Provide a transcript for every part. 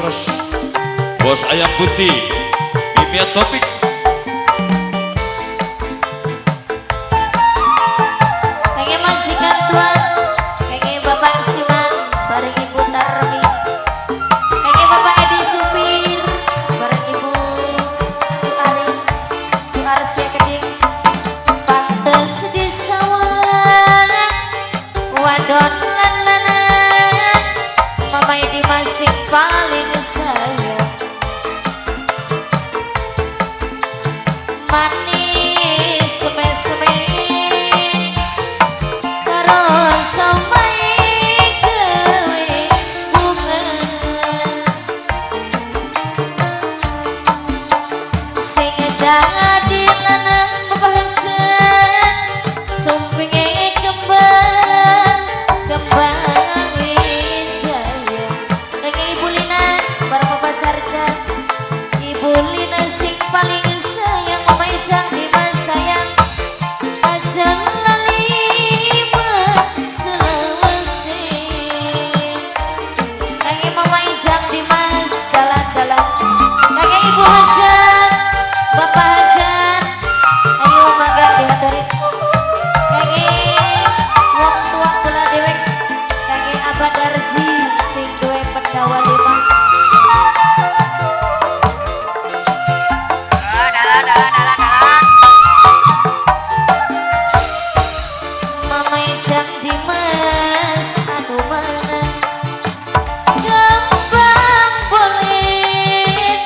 Terus Bos Ayam Putih, Mimia Topik. Pengen majikan tua, pengen Bapak Siman, bareng Ibu Tarmi. Pengen Bapak Edi Supir, bareng Ibu Suari, Suarsia Keding. Pantes di sawah, wadon lan lanang, Mama Edi masih paling sayang. Manis seme-seme terus sampai gawe bunga sing dadi lanang kebahagiaan sumpinge kembang kembang wijaya. Kangge Ibu Lina bareng Bapak Sarja, Ibu Lina sing paling sayang, Mama Ijang Dimas sayang, aja lali selawase. Kangge Mama Ijang Dimas dalan-dalan, kangge Ibu Hajat, Bapak Hajat, ayo mangga dihaturin. Kangge wong tua kula dewek, kangge Abah Darji sing duwe pendawa lima. Dalan, dalan, dalan, dalan. Mama Ijang Dimas aku mana kembang boleh,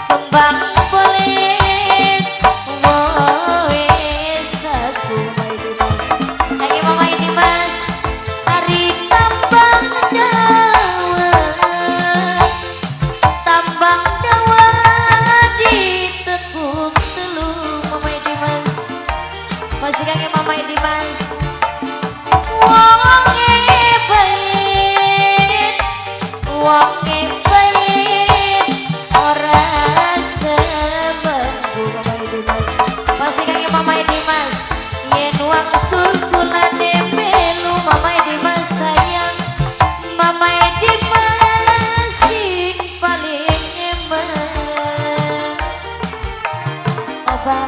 kembang boleh, wes aku Mama Dimas. Kangge Mama Dimas ari tambang dawa, tambang dawa ditekuk telu Mama Dimas. Masih kangge Mama Dimas. Wonge bait, wonge bait, ora semenggu Mama Dimas. Masih kangge Mama Dimas. Yen wangsul kulane melu Mama Dimas sayang, Mama Dimas sing paling eman. Oba.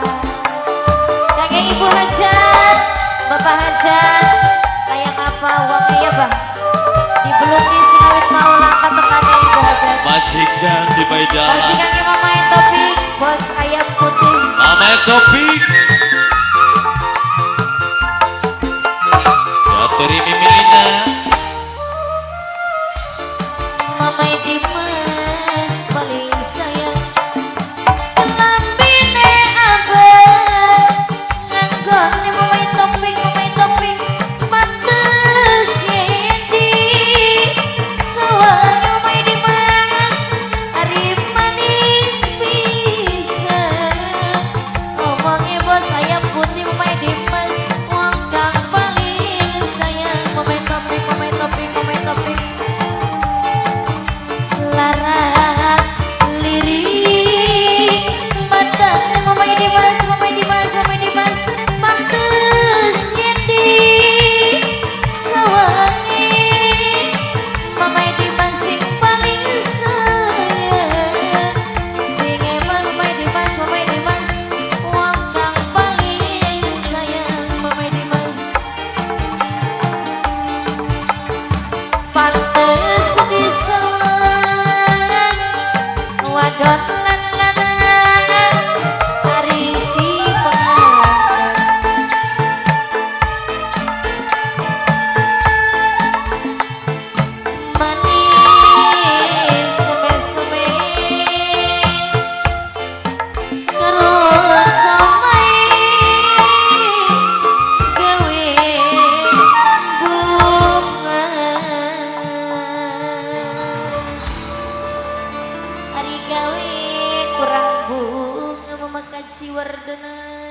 Kangge Ibu Hajat, Bapak Hajat, kayak apa uangnya ya Bah? Dibelungi sing awit mau langkah tekane Ibu Hajat. Majikan di Masih jalan. kangge Mama Topik, Bos Ayam Putih. Mama Topik. Jaturi Mimi Lina. Mama Dimas paling sayang. Lambine abang nganggone Mama Topik, Mama Topik pantes yen di sawang Mama Dimas ari manis pisan. Omonge Bos Ayam Putih Mama Dimas wong kang paling sayang. Mama Topik, Mama Topik, Mama Topik. Lara lirik mata Mama Dimas, Mama Dimas, Mama Dimas pantes yen di sawange Mama Dimas sing paling sayang, sing emang Mama Dimas, Mama Dimas wong kang paling sayang Mama Dimas. Pantes di sawang wadon lan lanang ari si pengantin manis seme-seme terus sampai gawe bunga. Ari gawe kurang bunga Mama Kaci Wardana.